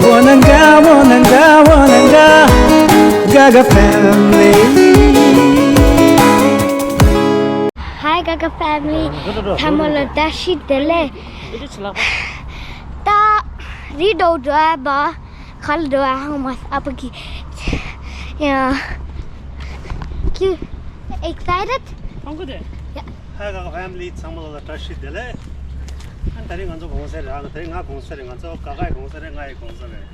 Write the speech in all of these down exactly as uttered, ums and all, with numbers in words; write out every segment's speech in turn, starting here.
Wananga, wananga, wananga, Gaga family. Hi Gaga family. ཚང་མ་ལ་བཀྲ་ཤིས་བདེ་ལེགས། ད་རི་འགྲོ་འགྲོ་བ་ག་ལ་འགྲོ་བ་ཧང་མ་ཨ་ཕ་གི། Yeah. You excited? ཧང་གོ་དེ། Yeah. Hi Gaga family. ཚང་མ་ལ་བཀྲ་ཤིས་བདེ་ལེགས། ཨ་ད་རིང་ང་ཚོ་གུང་སེང་རེད། ཨ་ད་རིང་ང་གུང་སེང་རེད། ང་ཚོ་ག་གའི་གུང་སེང་རེད། ང་ཡི་གུང་སེང་རེད།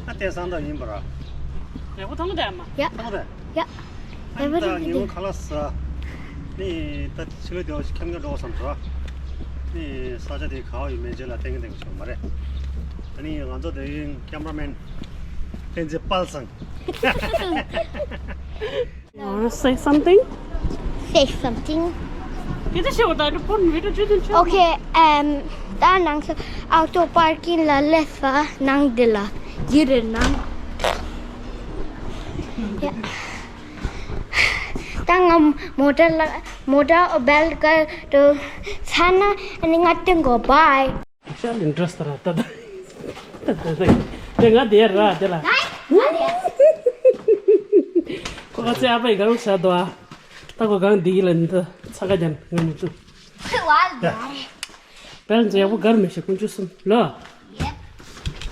ཨ་དེང་སང་ད་ཡིན་པ་ར། ལེགས་པོ་ཐང་གོ་དེ་ཨ་མ། Yeah. ཐང་གོ་དེ། Yeah. ཨ་ནི་ད་ཉིན་གུང་ཁ་ལག་ཟ། ནི་ད་ཕྱི་ལོགས་དེ་བ་ཞིག་འཁྱམ་འཁྱམ་འགྲོ་བསམ་སོང་། ནི་ས་ཆ་དེ་ག་བ་ཡིན་མིན་རྗེས་ལ་བསྟན་གི་བསྟན་གི་བྱུང་མ་རེད། ཨ་ནི་ང་ཚོ་དེ་རིང་ཀེམ་ར་མེན་བསྟན་འཛིན་དཔལ་བཟང་། Wanna say something? Say something. Okay, um, ད་ནང་ཚོ་ཨའོ་ཊོ་པར་ཀིང་ལ་སླེབས་པ། ནང་འདི་ལ་ཡིན་རེད་ནང་། Yeah. ད་ང་མོ་ཊ་ལ་མོ་ཊ་བེལ་ཀར་དུ་ཚར་ན་ཨ་ནི་ང་སྟོན་གོ། Bye. ཤ་ལི་འདྲ་སྟ་ར་ཏ་ཏ། ཏ་ཏ་ཏ། དེ་ང་དེ་ར་དེ་ལ། ཁོ་ཁ་ཚེ་ཨ་ཕའི་གང་བྱ་དོ་ཨ། ད་ཁོ་གང་འདི་གི་ལ་འདི་ཚ་ཁ་ཅན་ང་མི་ཏུ། བེལ་འཛོ་ཡག་པོ་གར་མི་ཤེས་ཀུན་ཆུ་སུམ་ལོ།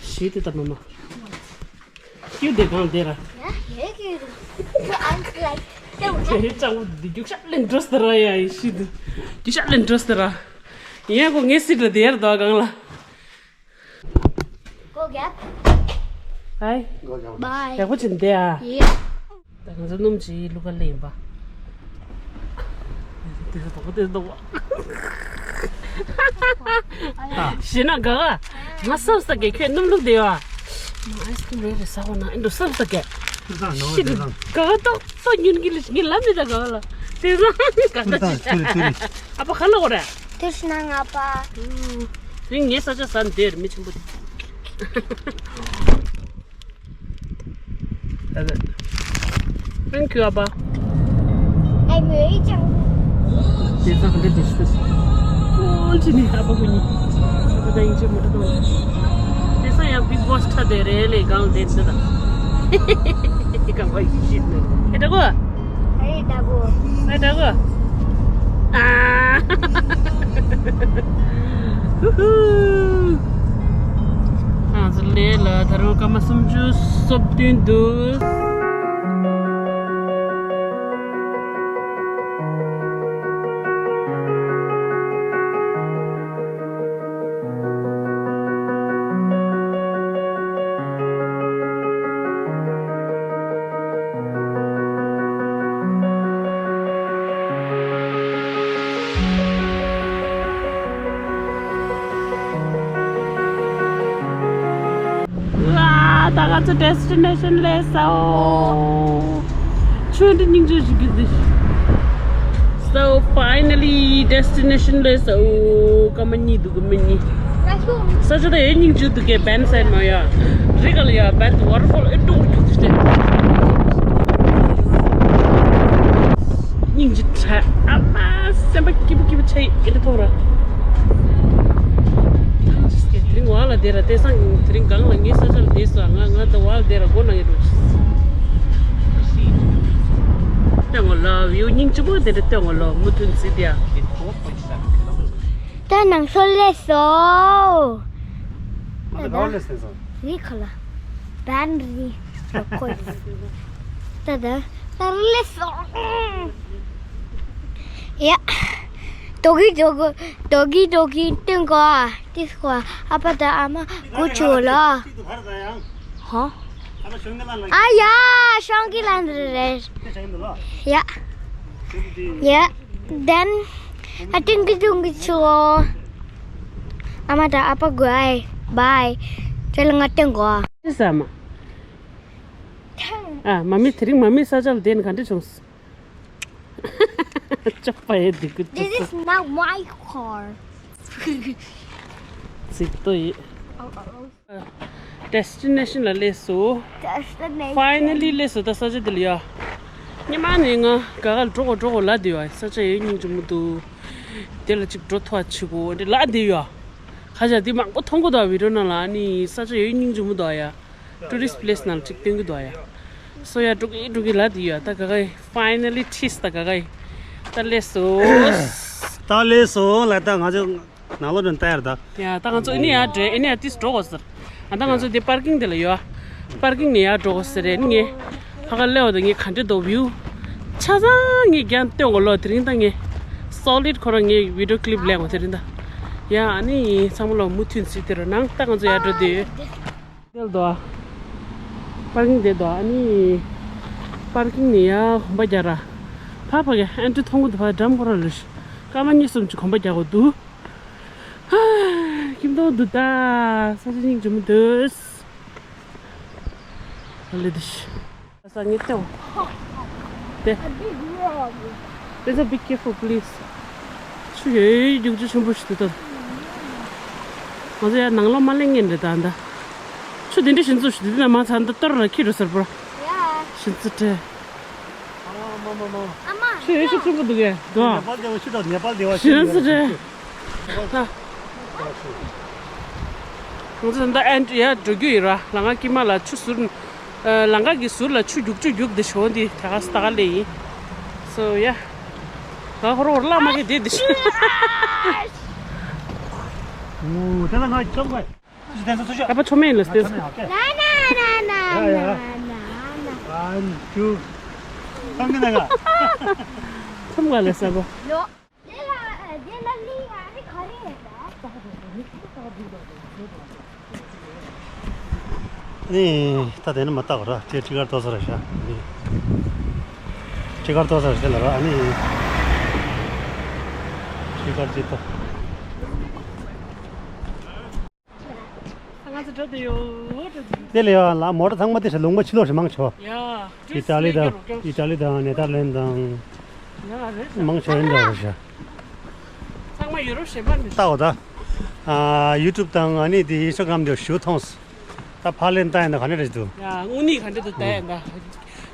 ཤི་དེ་ད་མ་མ། ཁྱོད་དེ་གང་དེ་ར། ཡ་ཡ་ཁྱོད། I'm like དེ་ཅང་བོ་དེ་རྒྱུག་ཤ་ལེན་འགྲོ་སྟེ་ར་ཡ་ཡི་ཤི་དུ། རྒྱུག་ཤ་ལེན་འགྲོ་སྟེ་ར། ཡ་ཁོ་ངའི་སྲིད་ལ་དེ་ཡར་དོ་གང་ལ། Go get. Hi. Go get. Bye. ཡག་པོ་བྱིན་དེ་ཨ། Yeah. ད་ང་ཚོ་སྣུམ་གྱི་བླུགས་ག་ལེན་པ། དེ་ཚོ་དོག་དེ་དོག་ཞེ་ན་ག་ག་ང་བསམ་ས་གེ་ཁྱོད་སྣུམ་བླུགས་དེ་ཡོད་ཨ། ང་ཨའི་སི་ཀྲིམ་རེ་རེ་ཟ་བ་ན་ཨེ་འགྲོ་བསམ་ས་གེ། ཤི་ན་ག་ག་ཏོག་ཙོ་ཉུན་གི་ལི་ངི་ལ་མི་ད་ག་ག་ལ། དེ་ཚོ་ག་ད་ཅི་ཤ། ཨ་པ་ག་ལ་གོ་རེ། དེ་ཤི་ན་ང་པ། རིང་ངའི་ས་ཆ་ཟ་འདེར་མི་ཆེན་པོ་དེ། Thank you, ཨ་ཕ། I'm very jungle. དེ་ཚང་ག་འདྲ་དེ་ཤི་ཏོ། ཀོལ་ཅི་ནི་ཨ་ཕ་ཀུ་ཉི། ཨ་ཕ་ད་ཡིན་ཅི་མོ་ཏོ་ཏོ། དེ་ཚང་ཡང་Bigg Boss་ཁྲ་དེ་རེད་ལེ་གང་དེ་འདི་ད། དེ་གང་བ་ཡིན་ཤི་ནི། ཨེ་ད་གོ། ཨེ་ད་གོ། ཨེ་ད་གོ། ཨ། ཧུ་ཧུ། ང་ཚོ་ལས་ལ་ད་རུང་སྐར་མ་སུམ་ཅུ་སོ་བདུན་འདུག་ཝ། ད་ང་ཚོ་destination་སླེབས་སོང་། ཆུ་འདི་སྙིང་རྗེ་ཞིག་གི་འདི། So finally destination་སླེབས་སོང་། སྐར་མ་གཉིས་འདུག་གི་མི་གཉིས། ས་ཆ་ད་ཡོད་སྙིང་རྗེ་འདུག་གི་བན་སའིད་མ་ཡ། རི་ག་ལ་ཡ་བན་waterfall་ཨེ་འགྲོ་རྒྱུ་དེ། སྙིང་རྗེ་དྲག་ཨ་མ་སེམས་པ་སྐྱིད་པོ་སྐྱིད་པོ་ཆགས་ཡིན་དེ་ཐོག་ར། དེ་རིང་བ་ལ་དེ་ར་དེ་སང་དེ་རིང་གང་ལ་ངའི་ས་ཆ་ལ་དེ་སོ་ང་ང་ད་བ་ལ་དེ་ར་སྒོ་ནང་ཡོད་འགྲོ། ལྟོས་ངོ་ལ་ཡོད་སྙིང་རྗེ་པོ་དེ་འདྲ་ལྟོས་ངོ་ལ་མུ་མཐུད་ཟི་དེ་ཡ། ད་ནང་སོ་ལས་སོ། ཨ་ད་ག་བ་ལས་སོ། རི་ཁ་ལ། བན་རི་ལ་ཁོ་ཡིན། ད་ད་ད་རི་ལས་སོ། ཡ། དོ་གི་དོ་གི་དོ་གི་དོ་གི་སྟོན་གོ་ཨ་ཏིས་གོ་ཨ་ཨ་ཕ་ད་ཨ་མ་གོ་ཆོ་ལ། ཧོ། ཨ་ཡ་ཤང་གི་ལན་རེ་རེ། ཡ། ཡ། Then ཨ་ཏིང་གི་ཏུང་གི་ཆོ། ཨ་མ་ད་ཨ་ཕ་གོ་ཨའི་བའི། ཁྱེད་ལ་ང་སྟོན་གོ་ཨ། ཨ་མ་མི་དེ་རིང་མ་མི་ས་ཆ་ལ་བསྡད་ནས་ག་འདྲ་བྱུང་། ཅོག་པ་ཡེ་འདི་གི་This is not my car. ཚིག་ཏོ་ཡེ། Destination་ལ་སླེབས་སོ། Destination. Finally་སླེབས་སོ་ད་ས་ཆ་འདི་ལ་ཡ། ཉི་མ་ནས་ང་ག་ག་ལ་འགྲོ་གོ་འགྲོ་གོ་ལ་འདི་ཡ་ས་ཆ་ཡེ་སྙིང་རྗེ་མོ་འདུག་དེ་ལ་ཅིག་འགྲོ་ཐུབ་ཆི་གོ་འདི་ལ་འདི་ཡ། ཁ་ཤས་འདི་མང་པོ་མཐོང་གི་འདུག་བི་ཌི་ཡོ་ནང་ལ། ཨ་ནི་ས་ཆ་ཡོད་སྙིང་རྗེ་མོ་འདུག་ཡ། ཊུ་རི་སི་ཊི་པི་ལེ་སི་ནང་ལ་ཅིག་སྟོན་གི་འདུག་ཡ། སོ་ཡ། འགྲོ་གི་འགྲོ་གི་ལབ་དེ་ཡོད། ད་ག་ག་ཡི་ཕའི་ནལ་ལི་ཊིས། ད་ག་ག་ཡི་ད་སླེབས་སོང་། ད་སླེབས་སོང་ལ། ད་ང་ཚོ་ནང་ལོགས་ནས་ལྟ་ཡར་ད། ཡ། ད་ང་ཚོ་ཨ་ནི་ཡར་འགྲོ། ཨ་ནི་ཡར་ཏིས་འགྲོ་དགོས་ཟེར། ཨ། ད་ང་ཚོ་འདི་པར་ཀིང་དེ་ལ་ཡོད། པར་ཀིང་ནས་ཡར་འགྲོ་དགོས་ཟེར་རེད། ངས་ཕ་ག་སླེབས་པ་དང་ངས་ག་འདྲ་འདུག་བིའུ། ཆ་ཚང་ངས་རྒྱང་སྟོན་དགོས་ལོ། དེ་རིང་ད་ངས་སོ་ལིཌ་ཁོ་རང་ངས་བི་ཌི་ཡོ་ཀི་ལིབ་ལེན་དགོས་དེ་རིང་ད། ཡ། ཨ་ནི་ཚང་མ་ལོ་མུ་མཐུད་གཟིགས་དེ་རོ་གནང་། ད་ང་ཚོ་ཡར་འགྲོ་དུས། དེ་ལ་འདུག་ཨ། པར་ཀིང་དེ་འདུག་ཨ། ནི་པར་ཀིང་ནས་ཡར་གོམ་པ་རྒྱག་ར། ཕ་ཕ་གི་ཨན་ཊི་མཐོང་གི་འདུག་ཕ་འགྲམ་ཁོ་ར་ལ་སྐར་མ་གཉིས་གསུམ་ཅིག་གོམ་པ་རྒྱག་དགོས་འདུག་ཧ། ཁྱིམ་སྟོང་འདུག་ད། ས་ཆ་སྙིང་རྗེ་མོ་འདུག་ཨ་ལེ་དེ་ཤི། ས་ངེས་ཏེ། དེ། Please be careful, please. ཆུ་ཡོད་རྒྱུག་ཆུ་ཆེན་པོ་ཞིག་འདུག་ད། ང་ཚོ་ཡར་ནང་ལོགས་མ་སླེབས་ངེས་རེད་ད་ད། ཆུ་དེ་འདྲ་ཞིག་འཛུགས་ཞིག་འདུག་ན་མ་ཚ་འདི་གཏོར་ལ་ཁྱི་རུ་སེར་པོ། ཡ། ཞིག་འཛུགས་དྲན། ཨ་མ་མ་མ། ཨ་མ། ཆུ་ཡོད་ཤུགས་ཆེན་པོ་འདུག་གས་འདུག་ཨ། ནེ་པཱལ་དེ་བ་ཆུ་དང་ནེ་པཱལ་དེ་བ་ཞིག་འཛུགས་དྲན། ང་ཚོ་ད་ཨན་ཡར་འགྲོ་རྒྱུ་ཡིན་ར། ལམ་ཁ་དཀྱིལ་མ་ལ་ཆུ་ཟུར། ཨ། ལམ་ཁ་གི་ཟུར་ལ་ཆུ་རྒྱུག་ཆུ་རྒྱུག་དེ་ཞོ་འདི་ད་ག་ས་ད་ག་ལེ་ཡིན། སོ་ཡ། ད་ཧོར་ཧོར་བླ་མ་གི་དེ་དེ་ཤི། ཨོ་དེ་ལ་ང་ཅོག་གོ། ཨ་ཕ་ཆོ་མེད་ལ་སྟེ། ན་ན་ན་ན་ན་ན་ན། One, two. ཚང་གི་ན་ག་ཚང་ག་ལ་ས་གོ། ལོ། དེ་ལ་དེ་ལ་ལི་ཡ་རི་ག་རི་རེད། ནི་ད་དེ་ནི་མ་བཏགས་ར། དེ་ཁྲི་ཀར་ཏོ་ས་ར་ཤ། ཁྲི་ཀར་ཏོ་ས་ར་ཤ་ལ་ར། ཨ་ནི་ཁྲི་ཀར་ཅི་ཏོ། ང་ཚོ་འགྲོ་དུ་ཡོད། འགྲོ་དུ་ཡོད། དེ་ལས་ཡང་ལ་མོ་ཊ་ཚང་མ་དེ་ཧྲ་ལུང་པ་ཕྱི་ལོགས་ཧྲ་མང་ཆོག་ཡ། ཨི་ཏཱ་ལི་དང་ཨི་ཏཱ་ལི་དང་ནེ་ཐར་ལན་དང་མང་ཆོག་ཡིན་འདྲ་བ་ཤ། ཚང་མ་ཡུ་རོབ་གཞན་པ་འདི། ལྟ་འོ་ད། ཨ། ཡུ་ཊུབ་དང་ཨ་ནི་དེ་ཨིན་སི་ཊ་གྷ་རམ་དེ་ཞུ་མཐོང་སོང་། ད་ཕར་ལེན་ལྟ་ཡིན་ན་ག་ནས་རེད་འདུག་ཡ། དངོས་གནས་ག་འདྲ་འདུག་ལྟ་ཡ་ད།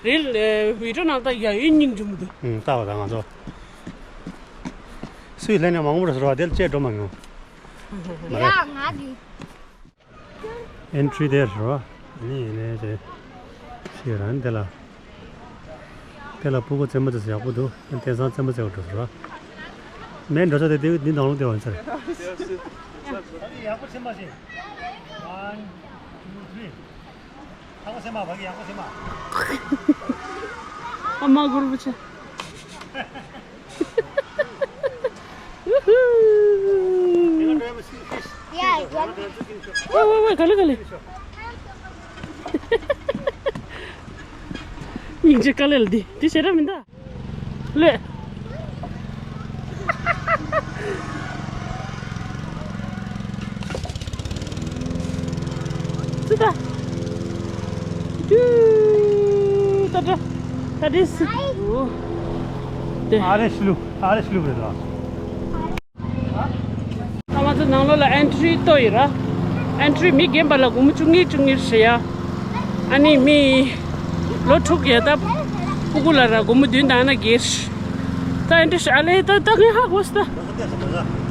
རེད། ཨ། བི་ཌི་ཡོ་ནང་ལྟ་ཡ་ཡོད་སྙིང་རྗེ་མོ་འདུག་ཨུ། ལྟ་འོ་ད་ང་ཚོ། སུས་ལེན་ནས་མང་པོ་རེད་ཟེར་བ་དེ་ལ་བཅད་འགྲོ་མ་མྱོང་། མ་རེད། ཡ་ང་གི་ཨེན་ཊི་རི་དེ་རེད་བ། ཨ་ནི་ཡིན་ནའི་དེ་ཤེས་རང་དེ་ལ། དེ་ལ་སྤུ་གུ་རྩེད་མོ་རྩེ་ས་ཡག་པོ་འདུག་དེང་སང་རྩེད་མོ་རྩེ་བ་འགྲོ་ཟེར་བ། མེད་འགྲོ་ས་དེ་དེ་འདི་ནང་ལོགས་དེ་བ་ཡིན་ས་རེད། ཡག་པོ་རྩེད་མ་ཤེས། One, two, three. ཧ་གོ་སེ་མ། ཕ་གི་ཡག་པོ་རྩེད་མ། ཨ་མ་གུར་པོ་ཆེ། ཡ་ཡ། ཝེ་ཝེ་ཝེ། ག་ལེ་ག་ལེ། སྙིང་རྗེ་དཀའ་ལས་ལ་འདི་འདི་བྱེད་ར་མིན་ད། ལེ། ཙི་ད། ཏུ། ད་ད། ད་དེ་སི། ཨོ། དེ། ཨ་རེ་ཤི་ལུ། ཨ་རེ་ཤི་ལུ་རེད་ལ། ད་ང་ཚོ་ནང་ལོགས་ལ་ཨེན་ཊི་རི་གཏོང་ཡོད་ར། ཨེན་ཊི་རི་མི་རྒན་པ་ལ་སྒོར་མོ་བཅུ་གཉིས་བཅུ་གཉིས་རེད་ཡ། ཨ་ནི་མི་ལོ་དྲུག་ཡ་ད་སྤུ་གུ་ལ་ར་སྒོར་མོ་བདུན་དང་ན་བརྒྱད། ད་ཨེ་འདྲ་ཤ་ཨ་ལེ། ད་ད་ངས་ཧ་གོ་སི་ད།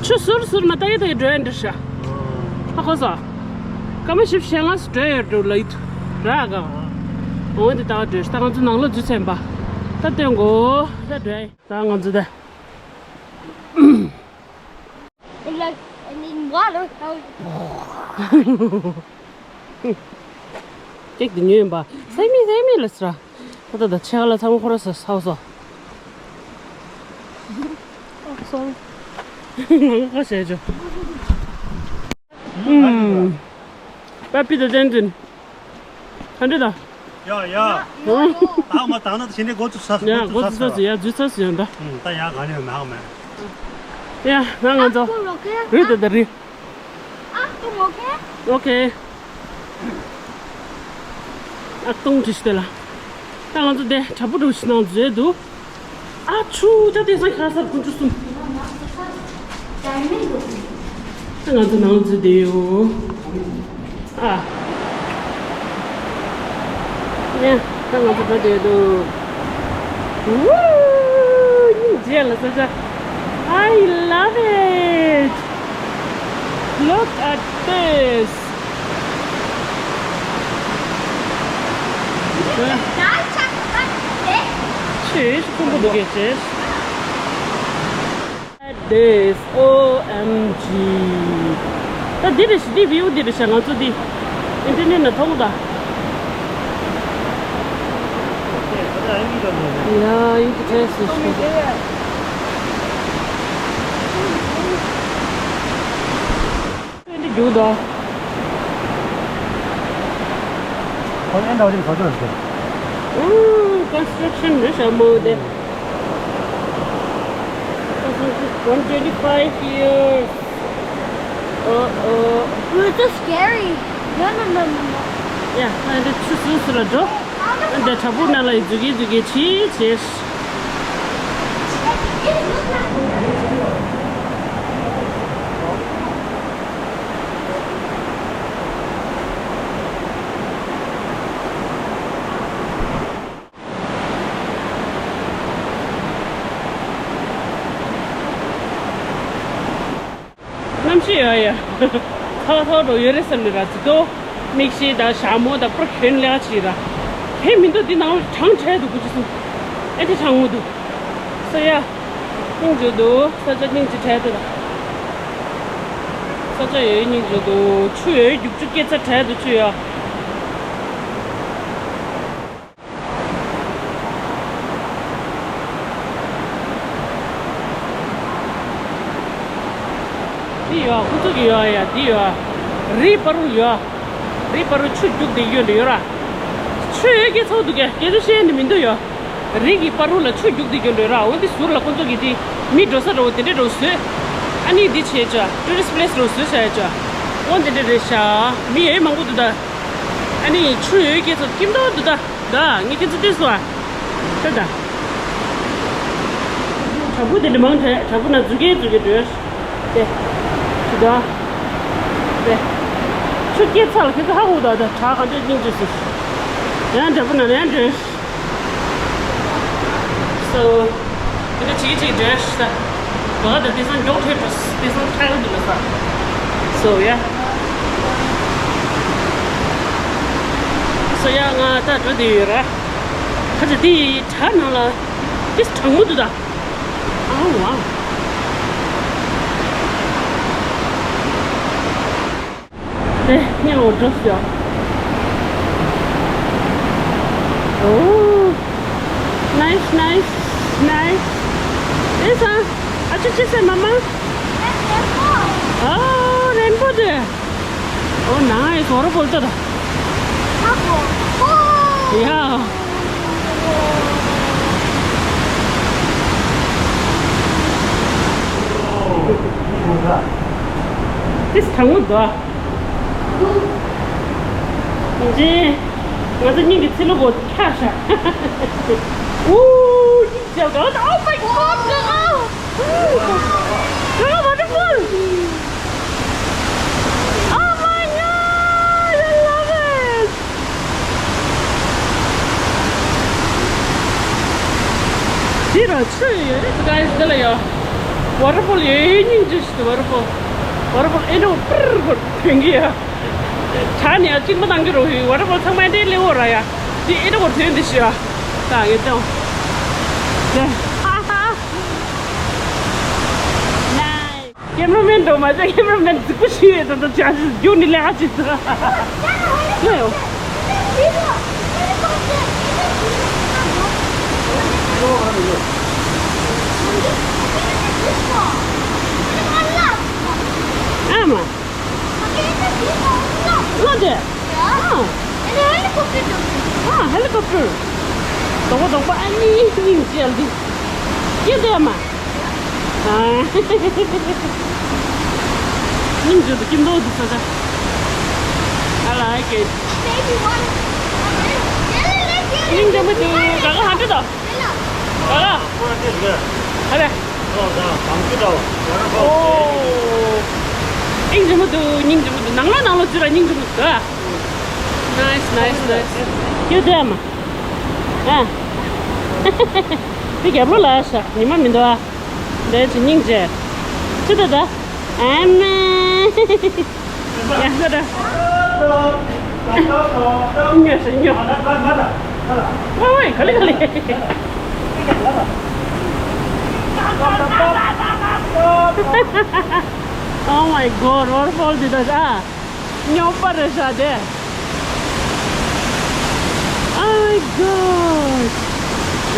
ཆུ་ཟུར་ཟུར་མ་ད་ཡི་ད་ཡི་འགྲོ་ཨེ་འདྲ་ཤ། ཧ་གོ་སོ། སྐར་མ་བཞི་བཅུ་ཞེ་ལྔ་སུ་འགྲོ་ཡོད་འགྲོ་ལ་ཡི་ཐུ་ར་ག། འོ་འདི་ད་འགྲོ་ཤ། ད་ང་ཚོ་ནང་ལོགས་འཛུལ་ཚན་པ། ད་སྟོན་གོ། ད་འགྲོ་ཡི་ད་ང་ཚོ་ད། ཀེག་དེ་ཉོས་ཡིན་པ། སེ་མི་སེ་མི་ལ་སི་ར། ད་ད་ད་ཆེ་ག་ལ་ཚང་མ་ཁོ་ར་ས་ས་སོ། ཨོ་སོ་རི། ང་ཁ་བཤད་ཆོག་ཨུམ། པ་པི་ད་ཏན་ཏན། ད་འདྲ་ད། ཡ་ཡ། ཨུམ། ད་མ་ད་ན་ཞིན་དེ་འགོ་ཚུགས་ས། ཡ་འགོ་ཚུགས་ས་ཡ་འཛུལ་ས་སུ་ཡོང་ད། ད་ཡ་ག་ནས་ཡོང་ན་མེད། ཡ་ང་ང་ཚོ། རི་ད་ད་རི། ཨ་ཏུ་མོ་ཁེ། ཨོ་ཁེ། ཨ་སྟོང་བྲིས་ཏེ་ལ། ད་ང་ཚོ་དེ་དྲ་འབུ་འགྲོ་ཞིག་ནང་འཛུལ་འདུག་ཨ་ཆུ། ད་དེང་སང་ཁ་སར་དགུ་བཅུ་གསུམ། ད་ང་ཚོ་ནང་འཛུལ་བསྡད་ཡོད། ཨ། ཡ། ད་ང་ཚོ་འགྲོ་བསྡད་འདུག་ཝུ། སྙིང་རྗེ་ལ་ས་ཆ། I love it. Look at this. ཆེས་ཁོང་པོ་འདུག་གས་ཆེས། This, O M G. ད་འདི་རེད་ཤག་འདི་བིའུ་འདི་རེད་ཤག་ང་ཚོ་འདི་ཨིན་ཊར་ནེཊ་ནང་མཐོང་ད། ཡ་ཡིན་གྱི་ཐལ་སྲིད་ཤག་འདི་རྒྱུག་ད། ཁོ་ཨེ་འདྲ་བ་ཅིག་བཟོ་ཆོག་ཟེར། ཨུམ། construction རེད་ཤག་མོ་དེ། One twenty five years. Uh-oh. It's so scary. No, no, no, no, no. Yeah, ང་འདི་ཆུ་སོ་སོ་ལ་འགྲོ། ཨ་འདི་བྲག་ཕུག་ནང་ལ་འཛུལ་གི་འཛུལ་གི་བྱེད་བྱེད། གནམ་གཤིས་ཡ་ཡ། ཚ་བ་ཚ་བ་འགྲོ་ཡོད་རེད་བསམ་ནས་ར་ཙི་ཏོ། མིག་ཤེལ་དང་ཞྭ་མོ་དང་པུར་གྱོན་ལེགས་བྱས་ར། གལ་མི་འདུག་འདི་ནང་གྲང་བྲལ་འདུག་གུ་ཅི་སུ། ཨེ་འདྲ་གྲང་མོ་འདུག་སོ་ཡ། སྙིང་རྗེ་འདུག་ས་ཆ་སྙིང་རྗེ་བྲལ་འདུག་ལ། ས་ཆ་ཡོད་སྙིང་རྗེ་འདུག་ཆུ་ཡོད་རྒྱུག་ཆུ་སྐྱེ་ཚར་བྲལ་འདུག་ཆུ་ཡ། འདི་ཡོད། ཁོ་ཚོ་གི་ཡོད་ཡ། འདི་ཡོད། རི་བར་རུ་ཡོད། རི་བར་རུ་ཆུ་རྒྱུག་བསྡད་ཡོད་འདི་ཡོད་ར། ཆུ་ཡོད་ཀྱི་ཚོགས་འདུག་གས་སྐད་ཆ་བཤད་ནི་མི་འདུག་ཡོད། རི་གི་བར་རུ་ལ་ཆུ་རྒྱུག་བསྡད་ཡོད་འདི་ཡོད་ར། འོ་འདི་ཟུར་ལ་ཁོ་ཚོ་གི་འདི་མི་འགྲོ་ས་འདྲ་བོ་དེ་འདྲས་འདྲ་བོ་བཟོས། ཨ་ནི་འདི་བྱས་ཅ་ཊུ་རི་སི་ཊི་པི་ལེ་སི་འདྲ་བོ་བཟོས་བྱས་ཅ། འོ་འདི་འདྲས་རེད་ཤག་མི་ཡོད་མང་པོ་འདུག་ད། ཨ་ནི་ཆུ་ཡོད་ཀྱི་ཚོགས་སྐྱིད་མདོག་འདུག་ད། ད་ངས་ཁྱེད་ཚོ་ལྟོས་སོང་ཨ། ད་ད། བྲག་ཕུག་དེ་འདྲ་མང་དྲགས། བྲག་ཕུག་ན་འཛུལ་གྱིན་འཛུལ་གྱིན་འགྲོ། དེ། ད། དེ། ཆུ་སྐྱེས་ཚར་ལ་ཁྱེད་ཚོ་ཧ་གོ་ད། ད་བྲག་ག་འདྲ་སྙིང་རྗེ་སོང་། ཡང་བྲག་ཕུག་ན་ཡང་འགྲོ། So, འདི་འདྲ་བྱེད་ཀྱི་བྱེད་ཀྱི་འགྲོ་ཤི་ད། ང་ད་དེང་སང་མགྱོགས་ཐོས་འགྲོ། དེང་སང་ཁ་ཡོད་འདུག་ལ་ས། So, yeah. So, yeah, ང་ད་འགྲོ་བསྡད་ཡོད་ར། ཁ་ཅིག་འདི་བྲག་ནང་ལ་ཏིས་གྲང་མོ་འདུག་ད། ཨ་ཝ། དེ་སྙིང་རྗེ་པོ་ཞིག Oh, nice, nice, nice. This one, ཨ་ཅོ་ཅི་ཟེར་མ་མ། Oh, rainbow there. Oh, nice, waterfall ད་ད། Yeah. This གྲང་མོ་འདུག་ཨ། ཡིན་གཅིག་ང་ཚོ་སྙིང་གི་ཚི་ལུ་བོ་འཁྱག་ཤག Ooh, you just got, oh my God, girl! Girl, wonderful! Oh my God, I love it! འདི་ར་ཆུ་ཡོད་རེད། Guys, འདི་ལ་ཡ། Waterfall ཡོད་སྙིང་རྗེ་ཞིག་འདུག Waterfall། Waterfall ཨེ་འདྲ་པུར་པུར་ཐོན་གྱི་ཡ། བྲག་ནས་ཡ་གཅིག་མ་བཏང་གི་རོ་ཡོད། Waterfall ཚང་མ་འདི་སླེ་འོ་ར་ཡ། འདི་ཨེ་འདྲ་པུར་ཐོན་འདི་ཤི་ཡ། ད་ངས་བཏང་། དེ། ཧ་ཧ། Nice. Cameraman འགྲོ་མ་བྱས། Cameraman རྫིག་པོ་ཞིག་ཡོད་ད། ད་ཅག་ཞིག་རྒྱུགས་ནི་ལས་ཨ་ཅིག་ད། ལོས། ཨ་མ། ལོས་དེ། ཨ། ཨ། Helicopter། དོག་པ་དོག་པ་ཨ་ནི་སྙིང་རྗེ་ལ་འདི། ཡོད་དེ་ཨ་མ། ཨ། སྙིང་རྗེ་འདུག་སྐྱིད་མདོག་འདུག་ས་ཆ། I like it. སྙིང་རྗེ་མོ་འདུག་ག་ག་ཧ་འདྲི་དང་། ག་ག་ཧ་རེ། ཨོ། སྙིང་རྗེ་མོ་འདུག་སྙིང་རྗེ་མོ་འདུག་ནང་ལོགས་ནང་ལོགས་ཚུར་ལ་སྙིང་རྗེ་མོ་འདུག Nice, nice, nice. ཡོད་དེ་ཨ་མ། ཨ། དེ་རྒྱབ་ལོགས་ལ་ཤ་ཉི་མ་མི་འདུག་ཨ། འདྲ་ཅིག་སྙིང་རྗེ། ཅི་ད་ད། ཨ་མ། ཡ་ས་ད། ཉོ་ཤི་ཉོ། ཝེ་ཝེ་ག་ལེ་ག་ལེ། Oh my god, waterfall འདི་ད་ཨ། སྨྱོན་པ་རེད་ཤག་དེ། Oh my god.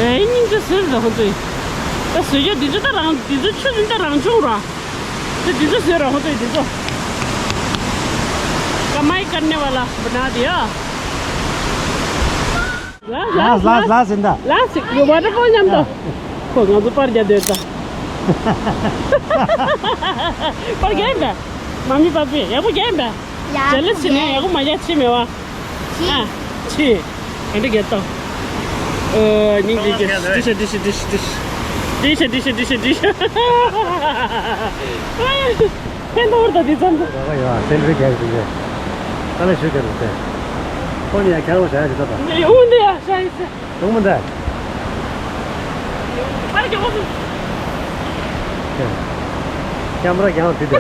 ཨེ་སྙིང་རྗེ་ཟེར་ད་ཁོ་ཚོས། ད་བཟོས་རྒྱུ་འདི་ཚོ་ད་རང་འདི་ཚོ་ཆུ་འདི་ད་རང་བྱུང་ར། དེ་འདི་ཚོ་བཟོས་ར་ཁོ་ཚོས་འདི་ཚོ། कमाई करने वाला बना दिया। ལགས་ལགས་ལགས་ལགས་ཟིན་ད། ལགས་ཡོད་པ་འདྲ་པོ་མཉམ་དུ། ཁོ་ང་ཚོ་པར་རྒྱག་འདོད་ད། པར་རྒྱག་པས། མ་མི་པ་པས་ཡག་པོ་རྒྱག་པས། ཡ། ཇ་ལི་སི་ནས་ཡག་པོ་མ་རྒྱག་ཆི་མེད་བ། ཆི། ཨ། ཆི། ག་འདྲ་རྒྱག་ད། ཨ། སྙིང་རྗེ་རྒྱག་འདི་ཤ་འདི་ཤ་འདི་ཤ་འདི་ཤ། འདི་ཤ་འདི་ཤ་འདི་ཤ་འདི་ཤ། ཕན་ཐོགས་ད་དེ་ཙམ་དུ། ད་ག་ཡོད་ཨ་སེམས་ཁྲལ་རྒྱག་གི་འདུག་གས། ད་ལ་ཞུ་ག་རུ་ཏེ། ཁོ་ནི་ཡང་ཁྱེད་རང་བྱ་ཡ་ཞུ་ད་པ། ངས་འོང་འདི་ཡ་ཤ་ཡི་ཚེ། ཡོང་མི་འདའ། པར་རྒྱག་པ་སུ། ཀེམ་ར་རྒྱག་དེ་དེ།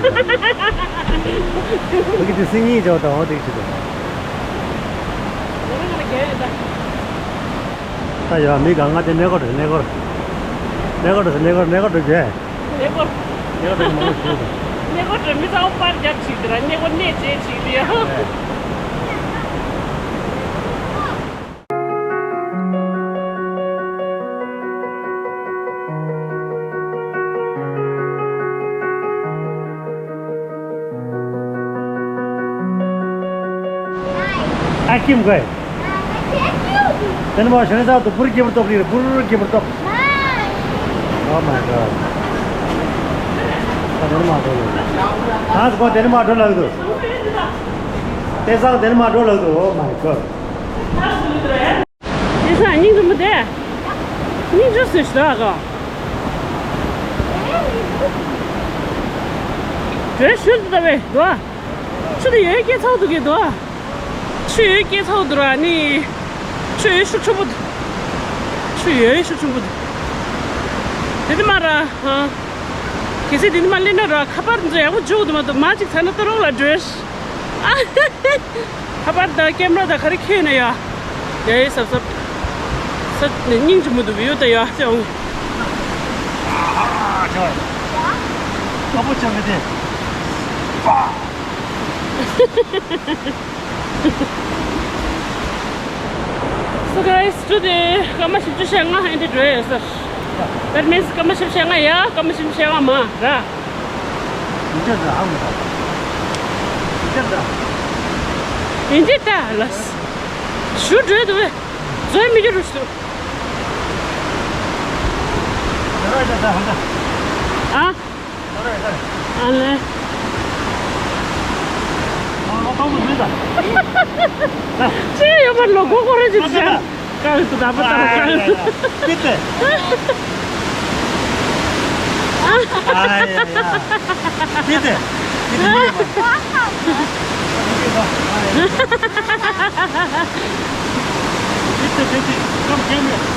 ཁོ་གི་དེ་སིང་ཡིན་ཅོ་དང་འོ་དེ་གི་ཆུ་དེ། ད་ཡོད་མི་གང་ང་དེ་གནས་སྐོར་གནས་སྐོར། གནས་སྐོར་གནས་སྐོར་གནས་སྐོར་གནས་སྐོར་གནས་སྐོར་མང་པོ་ཞིག་འདུག་གནས་སྐོར་མི་ཚང་མ་པར་རྒྱག་ཅིག་དེ་ར་གནས་སྐོར་གནས་བྱེད་ཅིག་དེ་ཡ། ཨ་ཁྱིམ་གོས། དེ་ནི་མ་ཞོན་ས་དུ་བུར་གྱི་བུར་ཏོག་རེད། བུར་གྱི་བུར་ཏོག Oh my god. ད་དེ་ནི་མ་འགྲོ་ལ། ད་སྒོ་དེ་ནི་མ་འགྲོ་ལ་འདུག་དེ་སང་དེ་ནི་མ་འགྲོ་ལ་འདུག Oh my god. དེ་སང་སྙིང་རུས་མོ་དེ། སྙིང་རུས་སུ་ཞིག་ད་ག་བྲོས་ཞུ་འདུག་ད་བས་འགྲོ། ཆུ་དེ་ཡོད་སྐྱེ་ཚོགས་འདུག་གི་འདུག་ཆུ་ཡོད་སྐྱེ་ཚོགས་འདུག་ར་ནི། ཆུ་ཡོད་ཤུགས་ཆེན་པོ་འདུག་ཆུ་ཡོད་ཤུགས་ཆེན་པོ་འདུག་དེ་དེ་མ་ར། གལ་སྲིད་དེ་དེ་མ་སླེབས་ན་ར་ཁ་པར་འཛུལ་ཡག་པོ་འཇུག་འདུག་མ་གཏོགས་མ་གཅིག་ཚ་ན་ཏོ་རོག་ལ་འགྲོས། ཁ་པར་དང་ཀེམ་ར་དང་ག་རེ་ཁྱེར་ན་ཡ། ཡ་ཡ་སབ་སབ། ས་ནས་སྙིང་རྗེ་མོ་འདུག་ཡོད་ད་ཡ་ཅང་། ཨ་ཅོ། ཨ་པོ་ཅང་གི་དེ། པ། So guys, today སྐར་མ་བཞི་བཅུ་ཞེ་ལྔ་ཧན་དེ་འགྲོ་ཡོད་ས། That means སྐར་མ་བཞི་བཅུ་ཞེ་ལྔ་ཡ་སྐར་མ་བཞི་བཅུ་ཞེ་ལྔ་མ་ར། ཡིན་གྱི་ད་ལ། ཞུ་འགྲོ་འདུག་བས། བཟོས་མི་འགྱུར་རུ་སུ། ཨ། ཨ་ལེ། ཅི་ཡོད་པར་ལོ་གོ་གོ་རེ་ཅི་བྱ། ཀ་ལ་ཏུ་ད་པ་ད་པ་ཀ་ལ་ཏུ། ཨ་ཡ་ཡ། ཏི་ཏི། ཏི་ཏི། ཏི་ཏི། ཏི་ཏི། ཏི་ཏི། ཀམ་ཀེམ་རེ།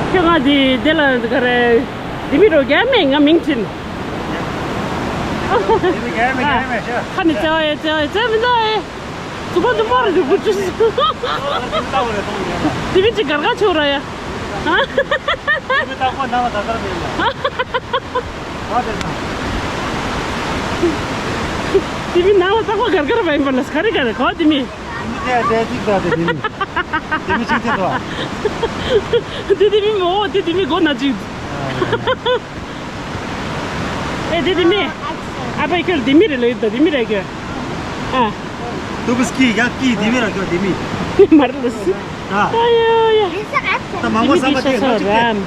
ཁྱོད་ང་འདི་འདི་ལ་ག་རེ་འདི་མི་རོ་རྒྱ་མེད་ང་མིང་ཕྱིན། ཁ་ནི་བཙལ་བ་ཡེ་བཙལ་བ་ཡེ་བཙལ་མི་འདུག་ཨེ། ཙུམ་པ་ཙུམ་པ་རེད་འདུག་པུ་ཅུ། དེ་མི་ཅིག་གར་གར་ཆོག་ར་ཡ། དེ་མི་ནང་ལ་རྟག་པར་གར་གར་བ་ཡིན་པ་ལ་ག་རེ་ག་རེ་གོ་དེ་མི། དེ་མི་གཅིག་དེ་དོ། དེ་དེ་མི་མོ་དེ་དེ་མི་གོ་ན་ཅིག་ཨེ་དེ་དེ་མི། ཨ་ཕའི་ཁྱོད་དེ་མི་རེད་ལོས་དོ་དེ་མི་རེད་ཁྱོད། ཨ། ཏུ་བུ་སྐྱིད་ཡག་སྐྱིད་དེ་མི་ར་ཁྱོད་དེ་མི། མར་ལོས། ཨ། ཨ་ཡ་ཡ། ད་མང་པོ་བསམ་པ་དེ་ལོ་གཅིག་དེ།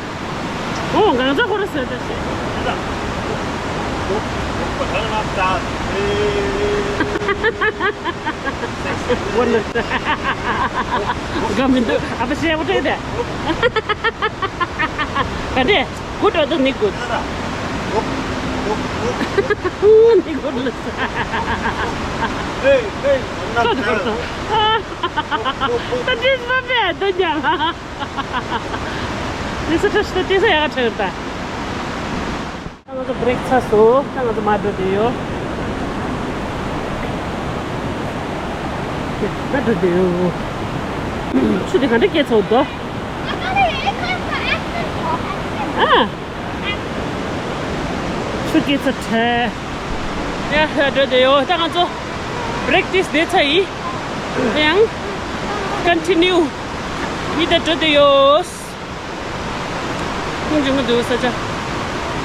ཨོ་གང་ཚ་ཁོ་ར་ཟེར་ད་ཤེས། ཝོ་ལ། ག་མི་འདུག་ཨ་ཕ་ཤེས་པོ་དྲན་ཏེ། ག་འདྲས། Good or the not good? Not good. ལ། ཁོ་ཚོ་ཁོ་ཚོ། ད་འདྲས་མ་བས་ད་ཉལ། ལི་སི་ཁྲ་ཤི་ཏེ་ས་ཡག་ཁྲ་ཡོད་ད། ང་ཚོ་བྷི་རེག་ཚར་སོང་། ད་ང་ཚོ་མར་འགྲོ་བསྡད་ཡོད། མར་འགྲོ་བསྡད་ཡོད། ཆུ་དེ་ག་འདྲ་སྐྱེས་ཚར་འདུག་ཨ། ཆུ་སྐྱེས་ཚར་ཁྲ། ཡ་ཧ་འགྲོ་བསྡད་ཡོད། ད་ང་ཚོ་བྷི་རེག་ཏིས་བསྡད་ཚར་ཡིན། ཡང་ཀོན་ཊི་ནིའུ་ཡིད་ད་འགྲོ་བསྡད་ཡོད། ཁུངས་འཇུག་མི་འདུག་ས་ཆ།